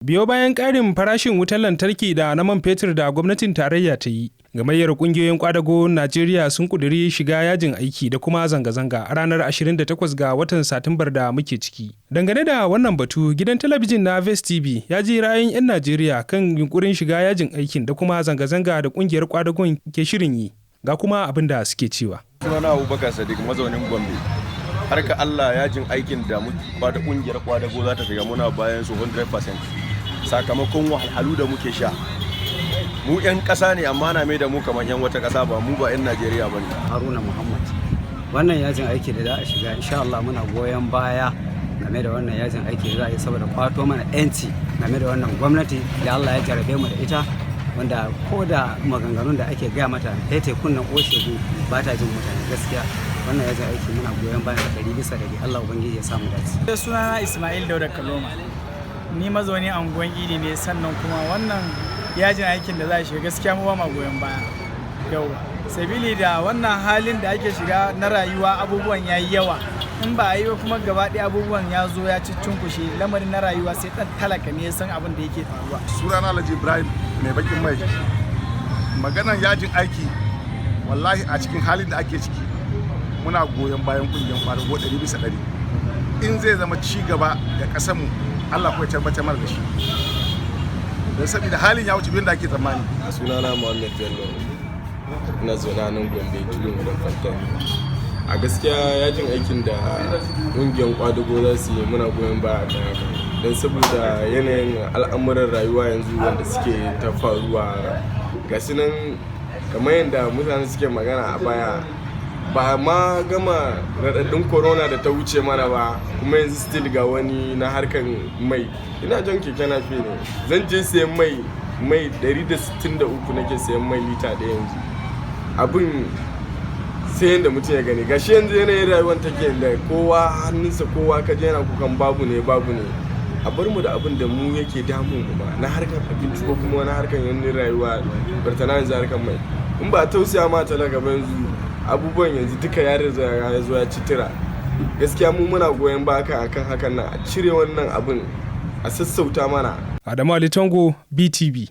Biyo bayan ƙarin farashin wutar lantarki da na man fetur da gwamnatin tarayya ta yi, gamayyar ƙungiyoyin ƙwadago Najeriya sun ƙudiri shiga yajin aiki da kuma zanga-zanga a ranar 28 ga watan Satumbar da muke ciki. Dangane da wannan batu, gidan talabijin na Vest TV ya ji ra'ayin 'yan Najeriya kan yunkurin shiga yajin aikin da kuma zanga-zanga da ƙungiyar ƙwadagon ke shirin yi. Ga kuma abin da suke cewa. Sunana Abubakar Sadiq, mazaunin Gombe. Har ga Allah, yajin aikin da da kungiyar kwadago za ta shiga, muna bayan su 100%, sakamakon wahalhalu da muke sha. Mu 'yan ƙasa ne, amma na mai da mu kamar 'yan wata ƙasa, ba mu ba 'yan Najeriya ba ne. Haruna Muhammad. Wannan yajin aiki da za a shiga, insha Allah muna goyon baya game da wannan yajin aiki da za a yi saboda kwato mana 'yanci game da wannan gwamnati da Allah ya jarabe mu da ita, wanda ko da maganganun da ake gaya mata ta kunnen oshegu, ba ta jin mutane. Gaskiya, wannan yajin aiki muna goyon bayan 100%. Allah Ubangiji ya samu dace. Sunana Ismail Dauda Kaloma, ni mazauni anguwan Idi ne. Sannan kuma wannan yajin aikin da za a shiga, gaskiya mu ba ma goyon baya yau, sabili da wannan halin da ake shiga na rayuwa, abubuwan ya yi yawa. In ba a yi ba kuma, gaba ɗaya abubuwan ya zo ya ci cunkushe lamarin na rayuwa, sai ɗan talaka ne ya san abin da yake faruwa. Sunana Alhaji Ibrahim Mai Bakin Mai. Maganan yajin aiki, wallahi a cikin halin da ake ciki muna goyon bayan kungiyar kwadago 100%. In zai zama ci gaba ga ƙasarmu, Allah kuma ya tabbatar mana da shi, don saboda halin ya wuce da ake tsammani. Sunana Muhammad Bello, ina zaune a nan Gombe, Tudun Wadon Fantani. A gaskiya, yajin aikin da ƙungiyar kwadago za su yi, muna goyon baya akan haka, don saboda yanayin al'amuran rayuwa yanzu wanda suke ta faruwa. Ga su nan, kamar yadda mutane suke magana a baya, ba ma gama raɗaɗin corona da ta wuce mana ba, kuma yanzu still ga wani na harkan mai. Ina jan keke nafe ne, zan je sayan mai, mai 163 nake sayan mai lita ɗaya yanzu. Abin sai yadda mutum ya gani. Gashi yanzu yanayin rayuwar take da kowa hannunsa, kowa ka je yana kukan babu ne, babu ne. A bar mu da abin da mu yake damun mu ma na harkar abinci ko kuma wani harkar yanayin rayuwa, bartana yanzu harkar mai. In ba tausaya ma talaka ba, yanzu abubuwan yanzu duka ya riga ya zo ya ci tira. Gaskiya mu muna goyon baka akan hakan nan, a cire wannan abin, a sassauta mana. Adamu Ali Tango, BTV.